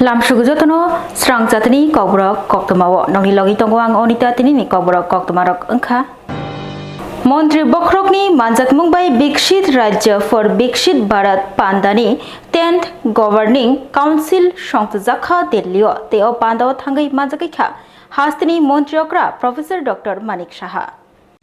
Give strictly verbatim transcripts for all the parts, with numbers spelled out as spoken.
Lamsugo jotono srang jatini kokborok koktwmao. Nokni logi tongo ang Onita, tinini kokborok koktwmarok wngkha. Montri bokhorokni manjakmung bai Viksit Rajya for Viksit Bharat pandani tenth Governing Council songtjakha Delhi-o, tei o pandao thangwi manjagwi kha hasteni montri okra Professor Doctor Manik Saha.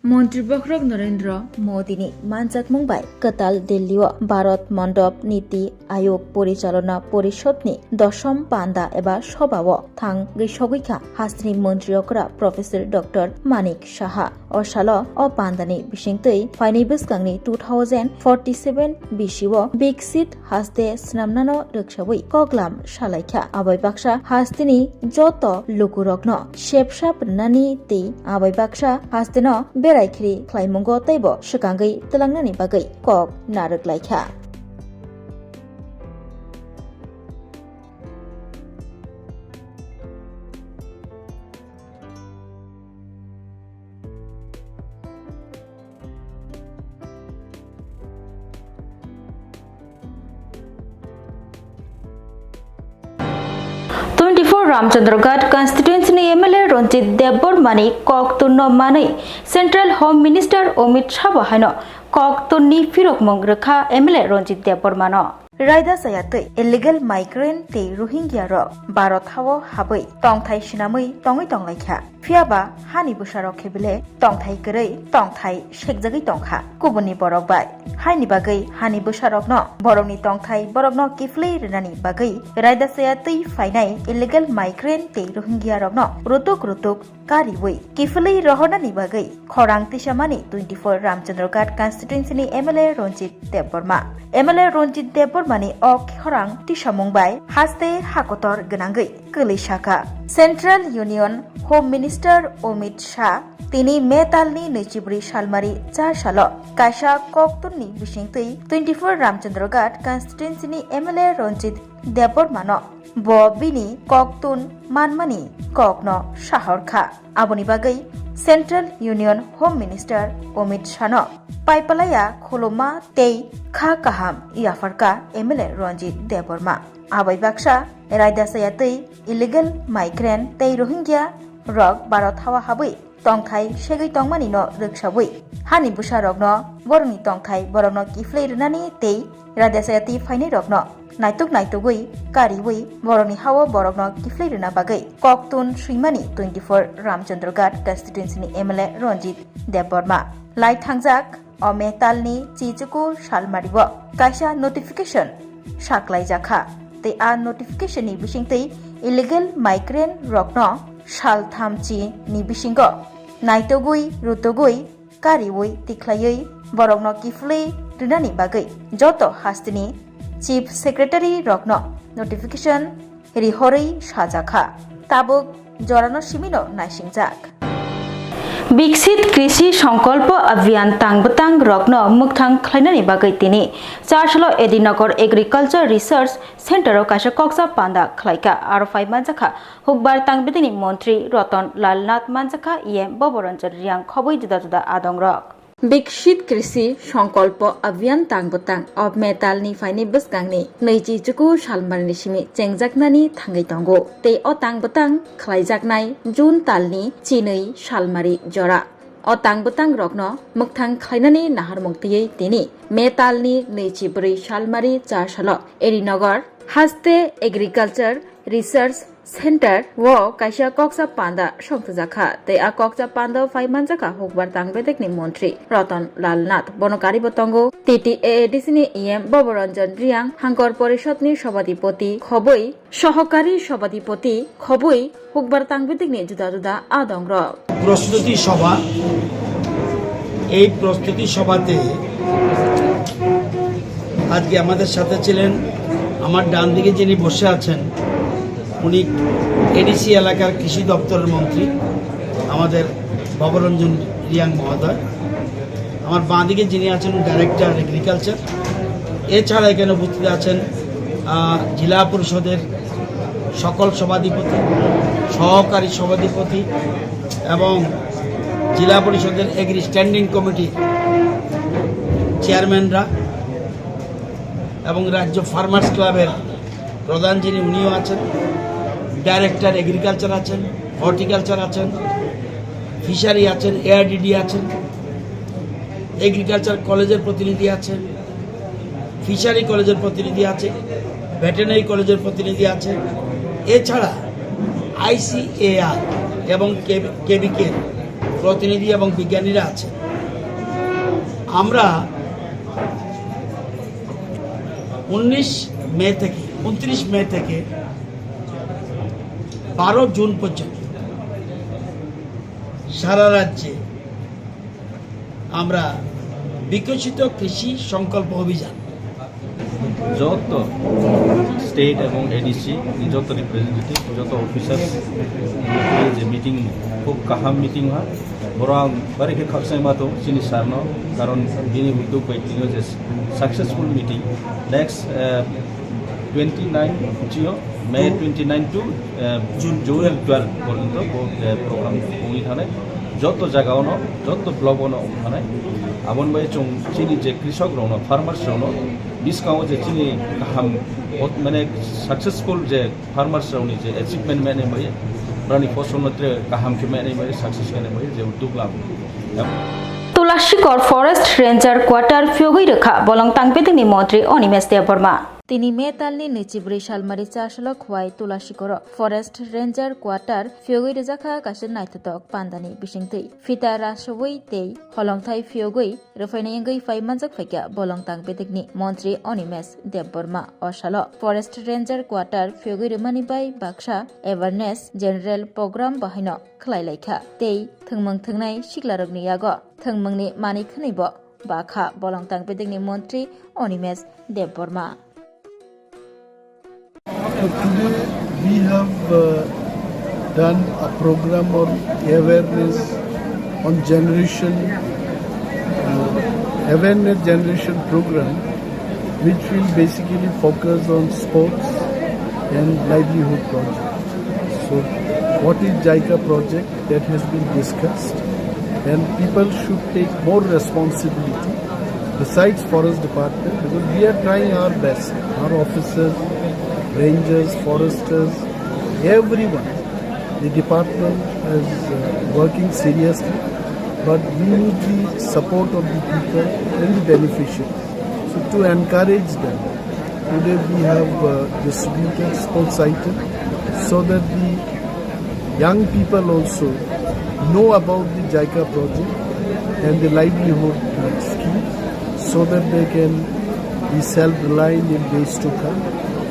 Montri bokhorok Narendra Modini manjakmung bai kwtal Delhi-o Bharat Mandap Niti Ayog Porichalona Porishod ni dosom panda eba sobha-o thangwi sogwi kha hasteni montri okra Professor Doctor Manik Saha. O salo o pandani bisingtwi phainai bwskangni two thousand forty-seven bisio Viksit haste swnamnano rwksawi koklam salaikha. Abai baksa hasteni joto lukurokno sepsap rwnani tei abai baksa hasteno berai khiri khlaimungo teibo swkangwi twlangnani bagwi kok narwk laikha. Twenty-four Ramchandraghat constituency ni M L A Ranjit Debbarma ni koktun no manwi Central Home Minister Amit Shah bo haino koktun ni phirokmung rwkha M L A Ranjit Debbarma no. Raida chaya twi illegal migrant tei Rohingya rok Bharat hao habwi tongthai swnamwi tongwi tonglaikha. Phiya ba hani bwsarok khe bile tongthai kwrwi tongthai sekjagwi tongkha kubuni borok bai. Haini bagwi hani bwsarokno borokni tongthai borokno kiphilwi rwnani bagwi raida chaya twi phainai illegal migrant tei Rohingya rokno rutuk rutuk kariwi kiphilwi rohornani bagwi khorang tisamani twenty-four Ramchandraghat constituency ni M L A Ranjit Debbarma. M L A Ranjit Debbarma ni o khorang tisamung bai haste hakotor gwnangwi kwlwi saka. Central Union Home Minister Amit Shah tini May talni nwichibrwi salmari char salo kaisa koktunni bisingtwi twenty-four Ramchandraghat constituency ni M L A Ranjit Debbarma no bo bini koktun manmani kokno sahorkha. Aboni bagwi Central Union Home Minister Amit Shah no paipalaya khuluma tei kha kaham yapharkha M L A Ranjit Debbarma. Abai baksa raida chaya twi illegal migrant tei Rohingya rok Bharat hao habwi tongthai segwi tongmani no rwksawi hani bwsarokno borokni tongthai borokno kiphilwi rwnani tei raida chaya twi phainai rokno naituk naitugwi kariwi borokni hao borokno kiphilwi rwna bagwi koktun swimani twenty-four Ramchandraghat constituency ni M L A Ranjit Debbarma. Lai thangjak o May talni chichuku salmario kaisa notification saklaijakha tei a notification ni bisingtwi illegal migrant rokno sal thamchi ni bisingo naitugwi rutugwi kariwi tikhlaiwi borokno kiphilwi rwnani bagwi joto hasteni Chief Secretary rokno notification rihorwi sajakha. Tabuk jorano simino naisingjak. Viksit Krishi Sankalpa Abhiyan tang bwtang rokno mwkthang khlainani bagwi tini Chasalo Edinagar Agriculture Research Center o kaisa koksa panda khlaikha. Aro phai manjakha Hukbar tang bidini montri Ratan Lal Nath manjakha E M Boboranjan Reang khobwi juda juda adongrok. Viksit Krishi Sankalpa Abhiyan tang bwtang o May talni phaini bwskangni nwichi chuku salmarini simi chengjaknani thangwi tongo. Tei o tang bwtang khlaijaknai June talni chinwi salmari jora. O tang bwtang rokno mwkthang khlainani naharmung twiwi tini May talni nwichi bwrwi salmari cha salo Erinagar Haste Agriculture Research Center o kaisa koksa panda songthojakha tei a koksa panda o phai manjakha Hukbar tang bedekni montri Ratan Lal Nath. Bono karibo tongo T T A A D C ni E M Boboranjan Reang, Hangkor Porishod ni Sobadipoti khobwi, Sohokari Sobadipoti khobwi, Hukbar tang bedekni juda juda adongrok. প্রস্তুতি সভা, এই প্রস্তুতি সভাতে আজকে আমাদের সাথে ছিলেন, আমার ডান দিকে যিনি বসে আছেন, উনি এডিসি এলাকার কৃষি দপ্তরের মন্ত্রী, আমাদের ভবরঞ্জন রিয়াং মহোদয়। আমার বাঁ দিকে যিনি আছেন, ডাইরেক্টর এগ্রিকালচার। এছাড়া এখানে উপস্থিত আছেন, আহ, জেলা পরিষদের সকল সভাধিপতি, সহকারী সভাধিপতি এবং জেলা পরিষদের এগ্রি স্ট্যান্ডিং কমিটির চেয়ারম্যানরা এবং রাজ্য ফার্মার্স ক্লাবের প্রধান যিনি, উনিও আছেন, ডাইরেক্টর এগ্রিকালচার আছেন, হর্টিকালচার আছেন, ফিশারি আছেন, এআরডিডি আছেন, এগ্রিকালচার কলেজের প্রতিনিধি আছেন, ফিশারি কলেজের প্রতিনিধি আছে, ভেটেরিনারি কলেজের প্রতিনিধি আছে। এছাড়া আইসিএআর এবং কেবিকের প্রতিনিধি এবং বিজ্ঞানীরা আছেন। আমরা উনিশ মে থেকে, ঊনত্রিশ মে থেকে বারো জুন পর্যন্ত সারা রাজ্যে আমরা বিকশিত কৃষি সংকল্প অভিযান, যত স্টেট এবং এডিসি, যত রিপ্রেজেন্টেটিভ, যত অফিসার্স যে মিটিং, খুব কাহাম মিটিং হয়। Borok ang bari khe khakchangma tongo chini sir no, karon bini uddog bai tini je successful meeting. Next, eh, twenty nine chio, May twenty nine to, eh, June twelve porjonto bo, eh, program wngwi thanai. Joto jaga ono, joto block ono wngwi thanai. Aboni bai chwng chini je krisok rokno, farmers rokno, bwskango je chini kaham, mane successful je farmers rokni je achievement mane bai, brani fosolno tre kaham khe mane bai, success mane bai, je uddog labo. Tulashikor Forest Ranger Quarter phiyogwi rwkha bolong tangpedini montri Animesh Debbarma. Tini May talni nwichibrwi salmari chasalo khwai Tulashikoro Forest Ranger Quarter phiyogwi rwjakha kaisa naithotok pandani bisingtwi. Fita rasubwi tei holongthai phiyogwi rwphainai wngwi phai manjak phaikha bolong tangpedikni montri Animesh Debbarma. O salo Forest Ranger Quarter phiyogwi rwmani bai baksa awareness general program bahaino khlai laikha tei thwngmung thwngnai siklarokni yago thwngmungni manwi khwnwibo bakha bolong tangpedikni montri Animesh Debbarma. So today we have, uh, done a program on awareness on generation, uh, awareness generation program, which will basically focus on sports and livelihood project. So what is JICA project? That has been discussed, and people should take more responsibility besides forest department, because we are trying our best, our officers, rangers, foresters, everyone, the department is, uh, working seriously, but we need the support of the people and the beneficiaries. So to encourage them, today we have, uh, distributed sports item so that the young people also know about the JICA project and the livelihood, uh, scheme, so that they can be self-reliant in days to come.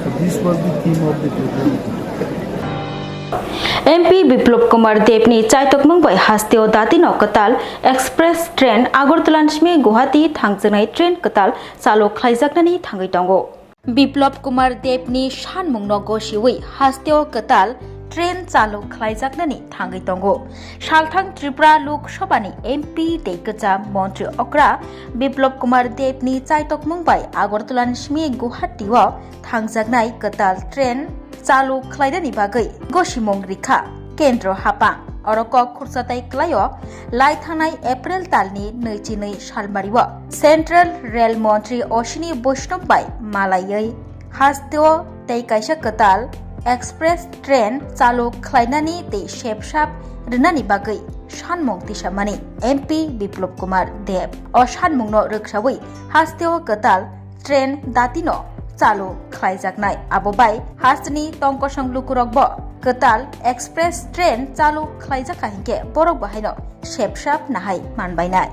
So this was the theme of the program. M P Biplop Kumar Deb ni chaitokmung bai hasteo datino kwtal express train Agartala ni simi Guwahati thangjaknai train kwtal chalu khlaijaknani thangwi tongo. Biplop Kumar Deb ni sanmungno gosiwi hasteo kwtal train chalu khlaijaknani thangwi tongo. Salthang Tripura Lok Sabha ni M P tei kwcham montri okra Biplop Kumar Deb ni chaitokmung bai Agartala ni simi Guwahati o thangjaknai kwtal train chalu khlainani bagwi gosimung rikha kendro haphang. Oro kok khursa tai kwlaio lai thangnai April talni nwichi nwi salmario Central Rail Montri Ashwini Vaishnaw bai malaiwi hasteo tei kaisa kwtal express train chalu khlainani tei sepsap rwnani bagwi sanmung tisamani M P Biplop Kumar Deb. O sanmungno rwksawi hasteo kwtal train datino chalu khlaijaknai. Abo bai hasteni tongkosong lukurokbo kwtal express train chalu khlaijakha hinkhe borok bahaino sepsap nahai manbainai.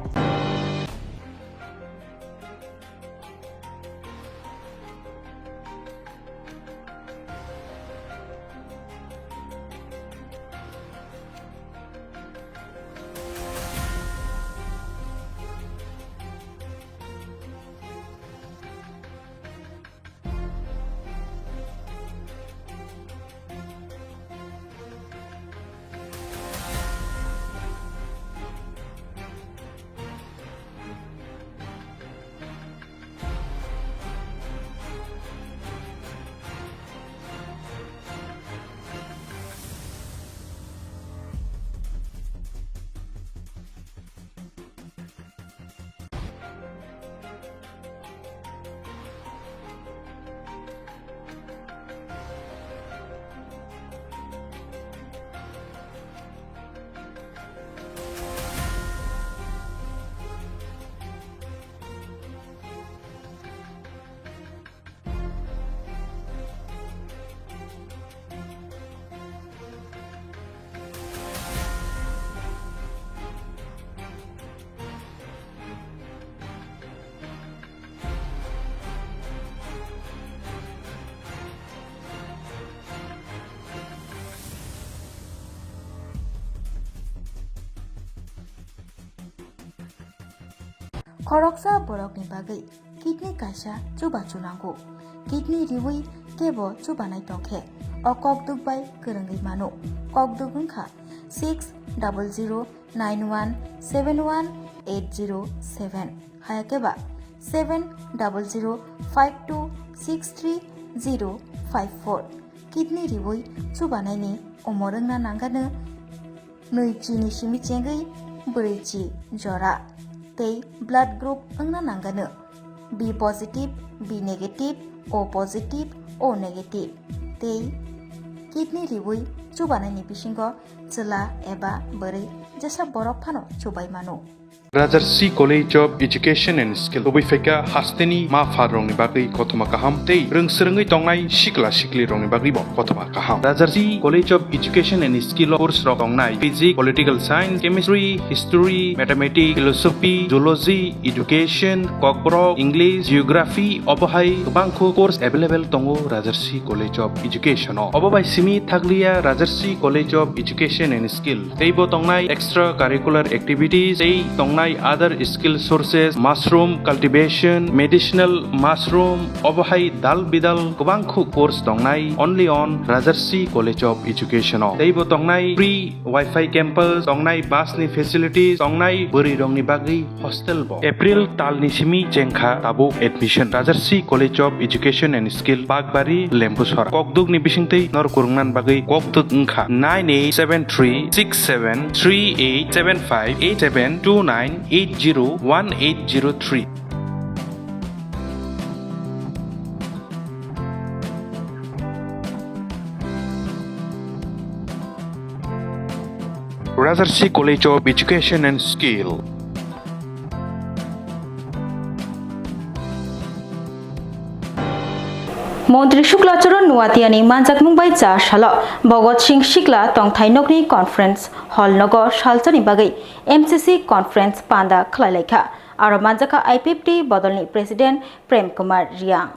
Khoroksa borokni bagwi kidney kaisa chubachu nango. Kidney riwi kebo chubanai tongkhe o kokduk bai kwrwngwi mano. Kokduk wngkha six double zero nine one seven one eight zero seven, hayakhe ba seven double zero five two six three zero five four. Kidney riwi chubanaini umor wngna nangano nui chini simi chengwi brwi chi jora tei blood group wngna nangano B positive, B negative, O positive, O negative tei kidney riwi chubanaini bisingo chwla eba bwrwi jesa borok phano chubai mano. Rajarsi College of Education and Skill, kubui phaikha hasteni ma pharrokni bagwi kothoma kaham tei rwng swrwngwi tongnai sikla siklirokni bagwibo kothoma kaham. Rajarsi College of Education and Skill o course rok tongnai physics, political science, chemistry, history, mathematics, philosophy, zoology, education, kokborok, English, geography, obo hai kwbangkho course available tongo Rajarsi College of Education o. Obo bai simi thakliya Rajarsi College of Education and Skill. Teibo tongnai extra curricular activities, tei tongnai other skill sources, mushroom cultivation, medicinal mushroom, obo hai dal bidal kwbangkho course tongnai only on Rajarsi College of Education o. Teibo tongnai free Wi-Fi campus, tongnai bus ni facilities, tongnai bwrwi rokni bagwi hostel bo. April talni simi chengkha tabuk admission. Rajarsi College of Education and Skill, Bakbari, Lembusora. Kokduk ni bisingtwi nor kwrwngna bagwi kokduk wngkha nine eight seven three six seven three eight seven five eight seven two nine eight zero one eight zero three. Rajarsi College of Education and Skill. Montri Shukla Charan Nuatiani manjakmung bai cha salo Bhagat Singh Shukla tongthai nokni conference hall nogo salchani bagwi M C C conference panda khlailaikha. Aro manjakha I P F T bodolni president Prem Kumar Riang.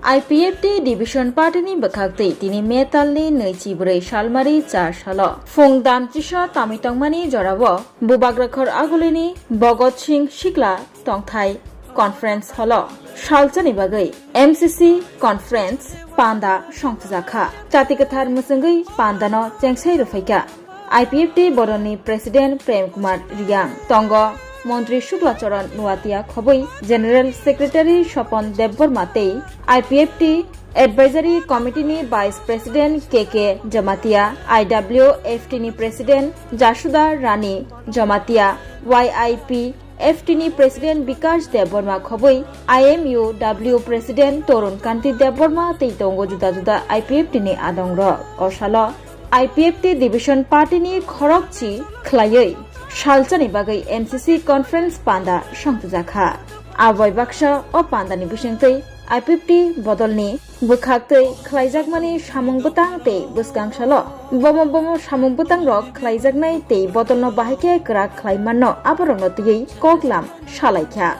I P F T Division Party ni bwkhaktwi tini May talni nui chibrwi salmari cha salo phung dam chisa tamwi tongmani jorao Bubagrakhor Agulini Bhagat Singh Shukla tongthai conference hall o salchani bagwi M C C conference panda songchajakha. Chati kwthar mwchwngwi pandano chengsai rwphaikha. I P F T bodolni President Prem Kumar Riang, tongo Montri Shukla Charan Nuatia khobwi General Secretary Sopon Debbarma tei I P F T Advisory Committee ni Vice President K K Jamatia, I W F T ni President Jasuda Rani Jamatia, Y I P F T ni President Bikash Debbarma khobwi I M U W President Torun Kanti Debbarma tei tongo juda juda I P F T ni adongrok. O salo I P F T Division Party ni khorokchi khlaiwi salchani bagwi M C C conference panda songchajakha. Aboi baksa o pandani bisingtwi I P F T bodolni bwkhaktwi khlaijakmani samung bwtang tei bwskang salo bomo bomo samung bwtangrok khlaijaknai tei bodolno bahai khe kwrak khlai manno aborokno twiwi koklam salaikha.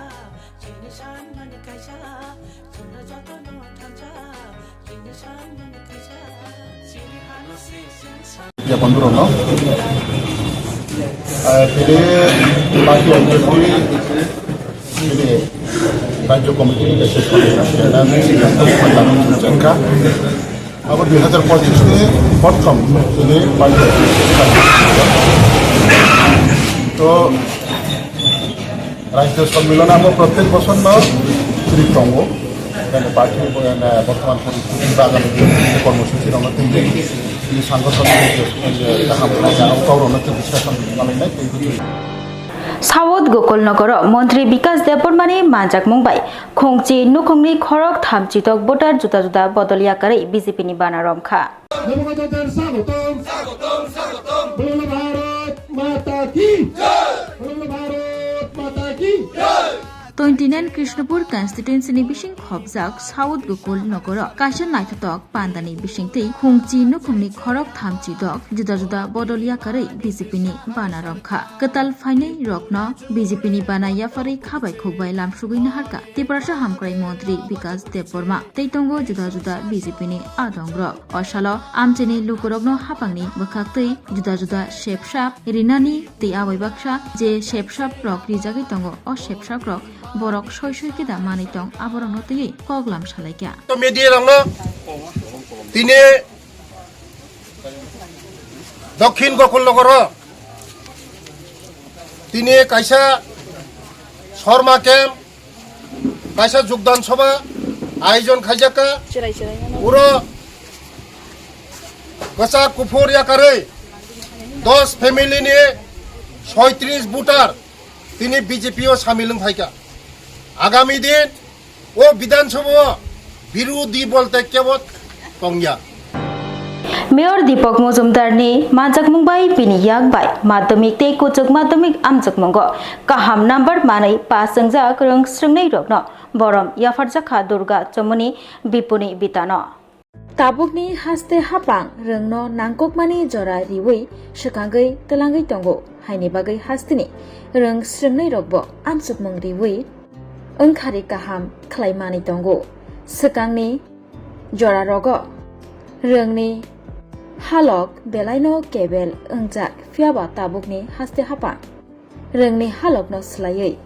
Yapon borokno, ah, tini party N P P, tini Rajya Committee ni kaisa samung chengkha. Abo dui hazar pochis ni prothom tini party to Rajya Sammilan abo prottek bosor no chiri tongo. Bini party ni bortoman poristiti bagwi kormosuchi rokno tei bini sangothon kaham khlai kha, o kaurokno tei discussion khlainai tei bwtwi. South Gokul Nogoro Montri Bikash Debbarmani manjakmung bai khungchi nukhungni khorok thamchi tok voter juda juda bodol yakarwi B J P ni bana romkha. Namagadodar Sagotom. Sagotom, Sagotom. Bolo Bharat Mata Ki. Jai. Bolo Bharat Mata Ki. Jai. Twenty nine Krishnapur constituency ni bising khobjak South Gokul Nogoro kaisa naithotok pandani bisingtwi khungchi nukhungni khorok thamchi dok juda juda bodol yakarwi B J P ni bana romkha. Kwtal phainai rokno B J P ni bana yapharwi khabai khukbai lamsugwi naharkha Tiprasa Hamkrai Montri Bikash Debbarma tei tongo juda juda B J P ni adongrok. O salo amchaini lukurokno haphangni bwkhaktwi juda juda sepsap rinani tei aboi baksa je sepsap rok rijagwi tongo, o sepsap rok Borok soi soi khe da manwi tong, aborokno twiwi kok lam salaikha. To media rokno tini Dokhin Gokulnogoro tini kaisa Sorma camp, kaisa jugdan sobha ayojon khaijakha. Uro kwchak kuphur yakarwi dos family ni soitris voter tini B J P o samil wng phaikha. Agami din o Bidhan Sabha o birodhi bolte kebo tongya. Mayor Deepak Mojumdar ni manjakmung bai bini yak bai madhyamik tei kuchuk madhyamik amjokmungo kaham number manwi pass wngjak rwng srwngnai rokno borom yapharjakha Durga Chomoni Bipuni Bitano. Tabukni haste hapang rwngno nangkukmani jora riwi swkangwi twlangwi tongo, haini bagwi hasteni rwng srwngnairokbo amchukmung riwi wngkhari kaham khlai manwi tongo. Swkangni jorarogo rwngni halok belaino kebel wngjak, phiyaba tabukni haste hapang rwngni halokno swlaiwi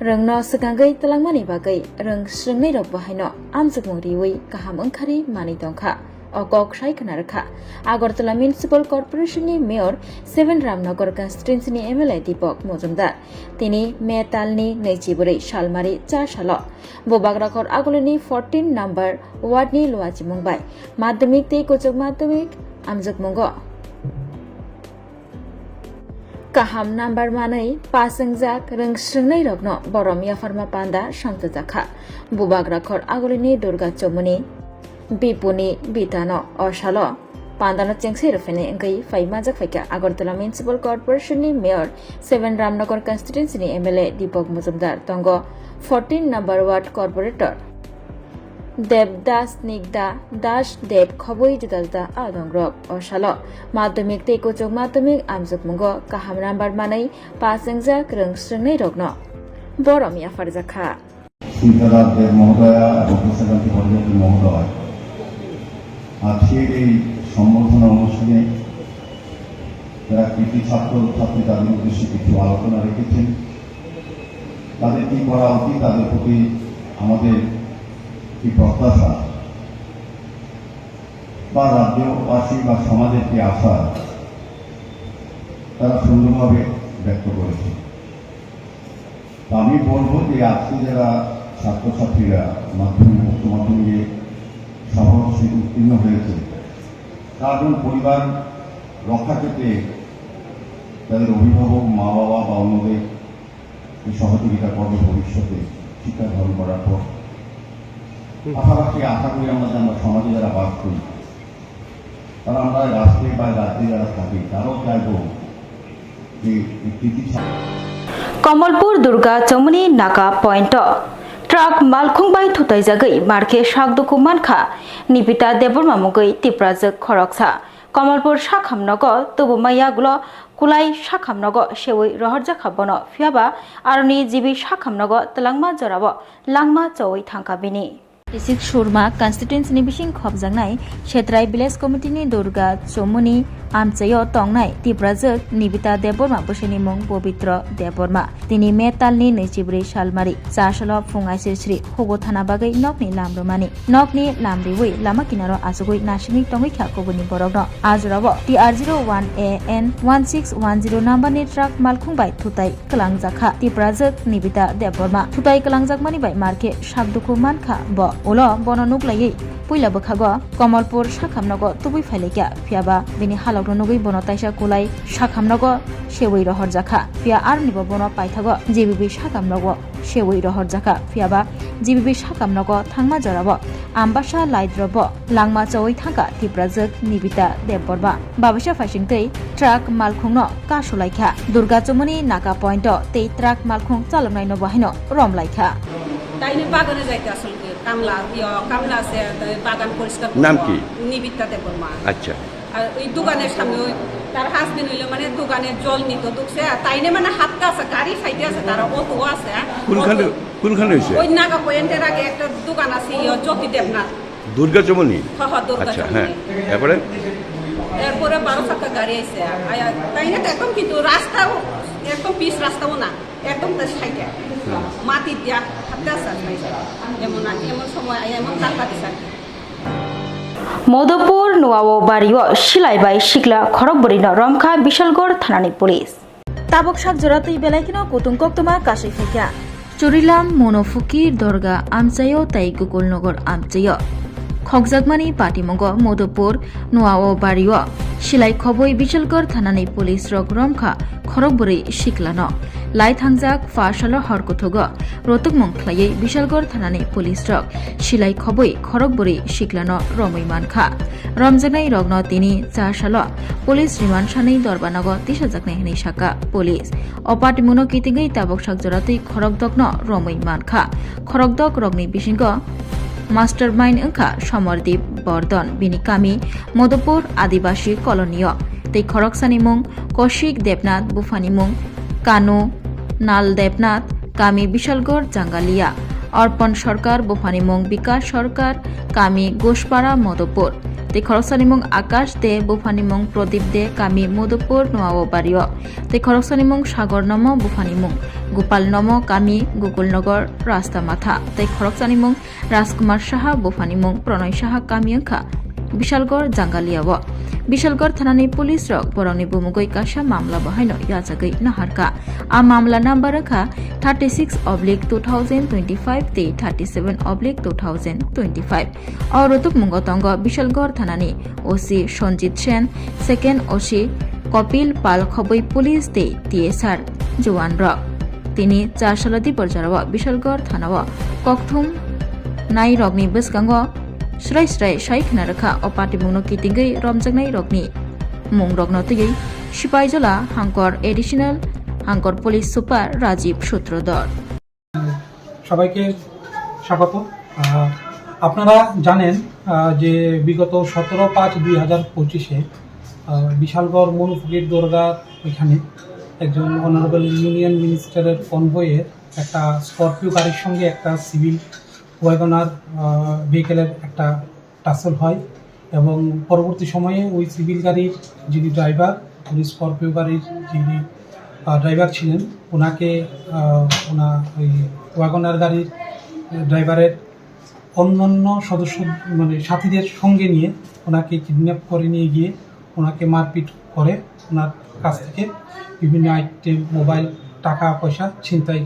rwngno swkangwi twlangmani bagwi rwng srwngnairokbo haino amchukmung riwi kaham wngkhari manwi tongkha. O kok sai khna rwkha Agartala Municipal Corporation ni Mayor, seven Ramnagar Constituency ni M L A Deepak Mojumdar. Tini May talni naichi bwrwi salmari cha salo Bubagrakhor Agulini fourteen number ward ni luachimung bai madhyamik tei kuchuk madhyamik amjokmungo kaham number manwi pass wngjak rwng srwngnairokno borom yapharma panda songchajakha. Bubagrakhor Agulini Durga Chomoni Bipuni Bitano o salo pandano chengsai rwphani wngwi phai manjak phaikha Agartala Municipal Corporation ni Mayor, seven Ramnagar Constituency ni M L A Deepak Mojumdar, tongo fourteen number ward corporator Debdas Nigda Das Deb khobwi juda juda adongrok. O salo madhyamik tei kuchuk madhyamik amjokmungo kaham number manwi pass wngjak rwng srwngnairokno borom yapharjakha. চিন্তাধার দেব মহোদয়া এবং প্রশাসন পরিষদ মহোদয়, আজকের এই সম্বর্ধনা অনুষ্ঠানে যারা কৃতি ছাত্র ছাত্রী, তাদের উদ্দেশ্যে কিছু আলোচনা রেখেছেন। তাদের কি করা উচিত, তাদের প্রতি আমাদের কি প্রত্যাশা, বা রাজ্যবাসী বা সমাজের কি আশা, তারা সুন্দরভাবে ব্যক্ত করেছেন। তো আমি বলবো যে আজকে যারা ছাত্রছাত্রীরা মাধ্যমিক, উচ্চ মাধ্যমিকে সফল উত্তীর্ণ হয়েছে, তার জন্য পরিবার রক্ষা পেতে তাদের অভিভাবক, মা বাবা বা অন্যদের এই সহযোগিতা করবে ভবিষ্যতে শিক্ষা গ্রহণ করার পর। হুম। পাশাপাশি আশা করি আমরা যে আমরা সমাজে যারা বাস করি, কারণ আমরা রাষ্ট্রে বা রাজ্যে যারা থাকি, তারাও চাইবো যে এই কৃতি ছাত্র Kamalpur Durga Chomoni Naka Point o truck malkhung bai thutaijagwi markhe sakduku mankha Nibita Debbarma mungwi Tiprajwk khoroksa. Kamalpur sakhamnogo tubuma yagulo kulai sakhamnogo sewi rohorjakha bono, phiyaba aroni G B sakhamnogo twlangma jorao langma chowi thangkha bini. Isik Surma constituency ni bising khopjaknai Setrai Village Committee ni Durga Chomoni amchaio tongnai Tiprajwk Nibita Debbarma bwswini mung Pobitro Debbarma. Tini May talni naichibri salmari cha salo phung aisir sri hugo thana bagwi nokni lam rwmani. Nokni lam riwi lama kinaro achugwi nasimwi tongwi kha kubuni borokno. A jorao T R zero one A N one six one zero number ni truck malkhung bai thutai kwlangjakha Tiprajwk Nibita Debbarma. Thutai kwlangjakmani bai markhe sakduku mankha bo. Ulo bono nuklaiwi puila bwkhago Kamalpur sakhamnogo tubui phailaikha, phiyaba bini halokno nugwi bono taisa kulai sakhamnogo sewi rohorjakha, phiya aronibo bono paithago G B B sakhamnogo sewi rohorjakha, phiyaba G B B sakhamnogo thangma jorao Ambasa Laidrobo langma chowi thangkha Tiprajwk Nibita Debbarma. Babaisa phaisingtwi truck malkhungno kasulaikha Durga Chomoni Naka Point o tei truck malkhung chaloknaino bahaino romlaikha. তাইনে বাগানে যাইতে আসল কি কামলা, ইয়, কামলা আছে, তাই বাগান পরিষ্কার করবো। নাম কি? নিবিত্তা দেববর্মা। আচ্ছা। আর ওই দোকানের সামনে ওই তার হাজবেন্ড হইলো মানে দোকানে জল নিতে ঢুকছে, আর তাইনে মানে হাতটা আছে, গাড়ি সাইডে আছে, তারা অটো আছে, হ্যাঁ? কোনখানে, অটো। কোনখানে হয়েছে? ওই নাগা পয়েন্টের আগে একটা দোকান আছে, ইয়, জ্যোতি দেবনাথ। দুর্গা চমনি? হ, হ, দুর্গা আচ্ছা, চমনি। হ্যাঁ। তারপরে? এরপরে বারো চাকা গাড়ি আইছে, আয়া তাই না তো একদম, কিন্তু রাস্তাও একদম পিচ রাস্তাও না, একদম তো সাইডে মাটি দিয়া হাতে আসা সাইডে, এমন না এমন সময় আয়া এমন ধাক্কা দিছে আর কি। Modopur Nuao Bario Silai bai Sikla Khorok Bwrwino Romkha Bishalgor Thanani Police. Tabok sak jora twi belai kheno kutung koktwma kasui phaikha. Churilam Monofukir Dorga amchaio tei Gokulnogor amchaio khokjakmani patimungo Modopur Nuao Bario silai khobwi Bishalgor thanani police rok romkha khorok bwrwi siklano. Lai thangjak pha salo hor kuthugo rotukmung khlaiwi Bishalgor thanani police rok silai khobwi khorok bwrwi siklano romwi mankha. Romjaknai rokno tini cha salo police remand sanwi dorbanago tisajaknai hwnwi sakha police. O patimungno kitingwi tabok sak jora twi khorokdokno romwi mankha. Khorokdok rokni bisingo mastermind wngkha Somordip Bordon, bini kami Modopur Adibasi Colony-o, tei khoroksani mung Koshik Debnath, buphani mung Kanu Nal Debnath, kami Bishalgor Jangalia, Arpan Sarkar, buphani mung Bikash Sarkar, kami Gospara Modopur, tei khoroksani mung Akash De, buphani mung Pradip De, kami Modopur Nuao Bario, tei khoroksani mung Sagor Nomo, buphani mung Gopal Nomo, kami Gokulnogor Rasta Matha, tei khoroksani mung Rajkumar Saha, buphani mung Pranay Saha, kami wngkha Bishalgor Jangalia-o. Bishalgor thanani police rok borokni bumugwi kaisa mamla bo haino yachagwi naharkha. A mamla number wngkha thirty six oblique two thousand twenty five tei thirty seven oblique two thousand twenty five. O rotukmungo tongo Bishalgor thanani O C Sanjit Sen, second O C Kopil Pal, khobwi police tei T S R juan rok. Tini char salo dibor jorao Bishalgor thanao kokthum nai rokni bwskango srai srai sai khna rwkha. O patimungno kitingwi romjaknai rokni mung rokno twiwi Sipaijola Hangkor Additional Hangkor Police Super Rajiv Sutrodor. সবাইকে স্বাগত। আহ, আপনারা জানেন, আহ, যে বিগত সতেরো পাঁচ দুই হাজার পঁচিশে, আহ, বিশালগড় মনুফুকির দরগার ওইখানে একজন অনারেবল ইউনিয়ন মিনিস্টারের কনভয়ে একটা স্করপিও গাড়ির সঙ্গে একটা সিভিল ওয়াগনার, আহ, ভেহিকেলের একটা টাসল হয় এবং পরবর্তী সময়ে ওই সিভিল গাড়ির যিনি ড্রাইভার, উনি স্করপিও গাড়ির যিনি, আহ, ড্রাইভার ছিলেন, ওনাকে, আহ, ওনা-, ওই ওয়াগনার গাড়ির ড্রাইভারের অন্যান্য সদস্য, মানে, সাথীদের সঙ্গে নিয়ে ওনাকে কিডন্যাপ করে নিয়ে গিয়ে ওনাকে মারপিট করে, ওনার কাছ থেকে বিভিন্ন আইটেম, মোবাইল, টাকা পয়সা ছিনতাই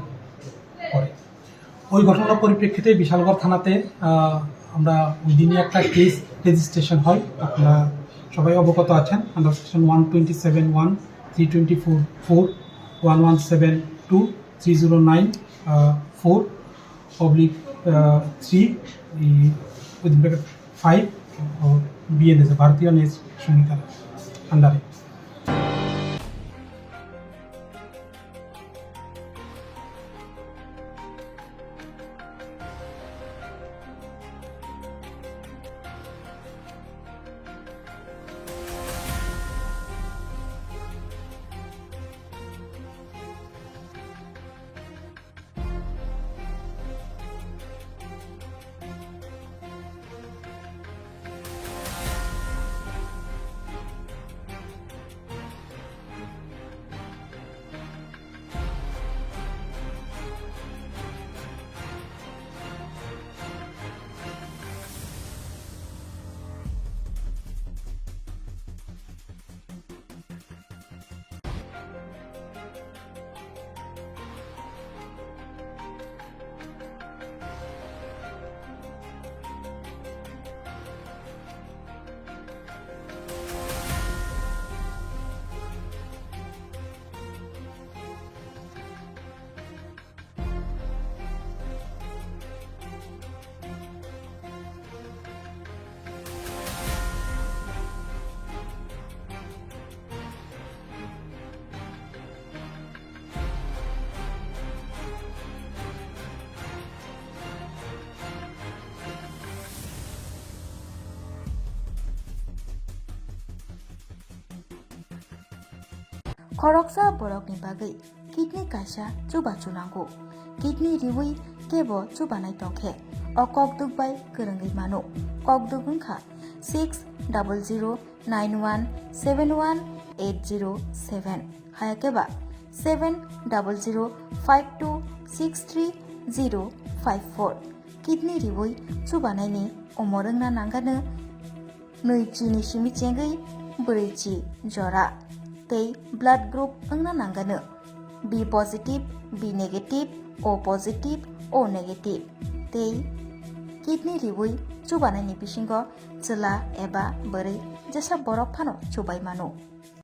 করে। ওই ঘটনার পরিপ্রেক্ষিতে বিশালগড় থানাতে, আহ, আমরা ওই দিনই একটা কেস রেজিস্ট্রেশন হয়। আপনারা সবাই অবগত আছেন, under section one twenty seven one, three twenty four four, one one seven two, three zero nine four oblique three, within bracket five, ও বিএনএস, ভারতীয় ন্যায় সংহিতার আন্ডারে। Khoroksa borokni bagwi kidney kaisa chubachu nango. Kidney riwi kebo chubanai tongkhe o kokduk bai kwrwngwi mano. Kokduk wngkha six double zero nine one seven one eight zero seven, hayakeba seven double zero five two six three zero five four. Kidney riwi chubanaini omor wngna nangano nwi chini simi chengwi brwi chi jora tei blood group wngna nangano B positive, B negative, O positive, O negative tei kidney riwi chubanaini bisingo chwla eba bwrwi jesa borok phano chubai mano.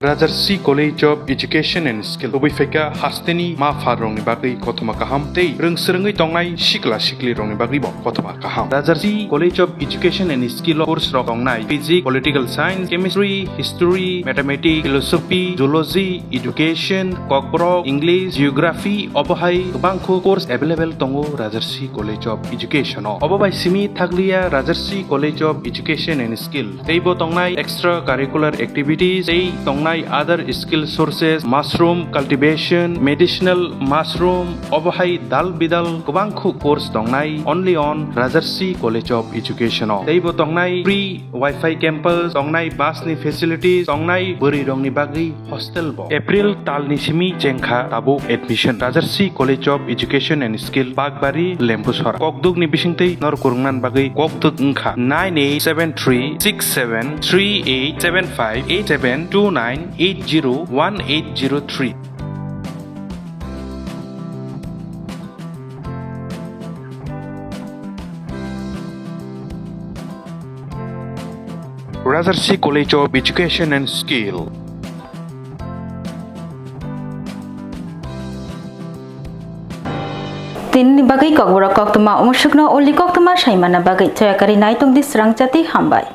Rajarsi College of Education and Skill kubui phaikha hasteni ma pharrokni bagwi kothoma kaham tei rwngswrwngwi tongnai sikla siklirokni bagwibo kothoma kaham. Rajarsi College of Education and Skill o course rok tongnai physics, political science, chemistry, history, mathematics, philosophy, zoology, education, kokborok, English, geography, obo hai kwbangkhu course available tongo Rajarsi College of Education o. Obo bai simi thakliya Rajarsi College of Education and Skill teibo tongnai extra curricular activities tei tongnai other skill sources, mushroom cultivation, medicinal mushroom, obo hai dal bidal kwbangkhu course tongnai only on Rajarsi College of Education o. Teibo tongnai free Wi-Fi campus, tongnai bus ni facilities, tongnai bwrwi rokni bagwi hostel bo. April tal ni simi chengkha tabuk admission. Rajarsi College of Education and Skill, Bakbari, Lembusora. Kokduk ni bisingtwi nor kurungnan bagwi kokduk wngkha nine eight seven three six seven three eight seven five eight seven two nine eight zero one eight zero three. Rajarsi College of Education and Skill. Tinini bagwi kokborok koktwma, omo sukno uli koktwma saimana bagwi choyakari naitung di srang chati hambai.